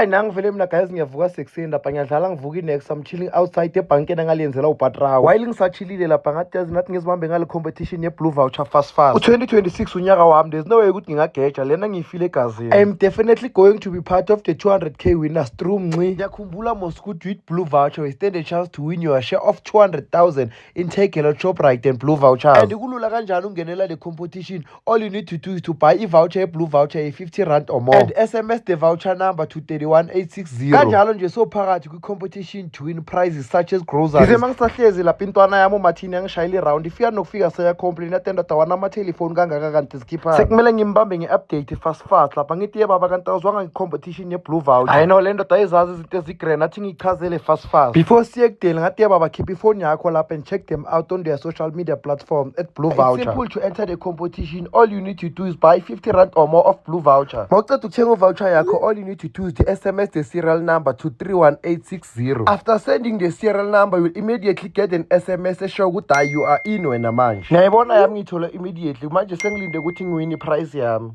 Hayi, nangivele mina guys, ngiyavuka sekuseni lapha, ngiyadlala, ngivuka i-next, I'm chilling outside ebhankeni engaliyenzela ubatrawo. While ngisachillile lapha, ngathi yazi, nathi ngizibambe ngale competition ye-blue voucher fast fast. U-2026 unyaka wami, there's no way ukuthi ngingageja lena, ngiyifile egazini. I'm definitely going to be part of the 200K winners through mnci. Ngiyakhumbula mos ukuthi with blue voucher we stand a chance to win your share of 200,000 in Takealot, Shoprite and blue vouchers. And kulula kanjani ukungenela le competition? All you need to do is to buy i-voucher ye-blue voucher ye-50 rand or more and SMS the voucher number to 31860. Kanjalo nje sophakathi kwi-competition to win prizes such as groceries. Ngize mangisahlezi lapha, intwana yami umathini yangishayela i-round, ifika nokufika seyacomplain, athi, "Ndoda, wanamathelefoni kangaka kanti zikhipha?" Sekumele ngimbambe nge-update fast fast lapha. Ngithi, "Ye baba, kanti awuzwanga nge-competition ye-blue voucher?" Hayi no, le ndoda ayizazi izinto ezigrand. Athi ngiyichazele fast fast before siye ekudeni. Ngathi, "Ye baba, khipha ifoni yakho lapha and check them out on their social media platform at blue voucher." It's simple to enter the competition. All you need to do is buy 50 rand or more of blue voucher. Mawuceda ukuthenga uvoucher yakho, all you need to do is to SMS the serial number to 31860. After sending the serial number, you will immediately get an SMS eshow ukuthi hayi, you are in wena manje. Ngiyayibona yami, ngiyithole immediately. Manje sengilinde ukuthi ngiwine iprize yami.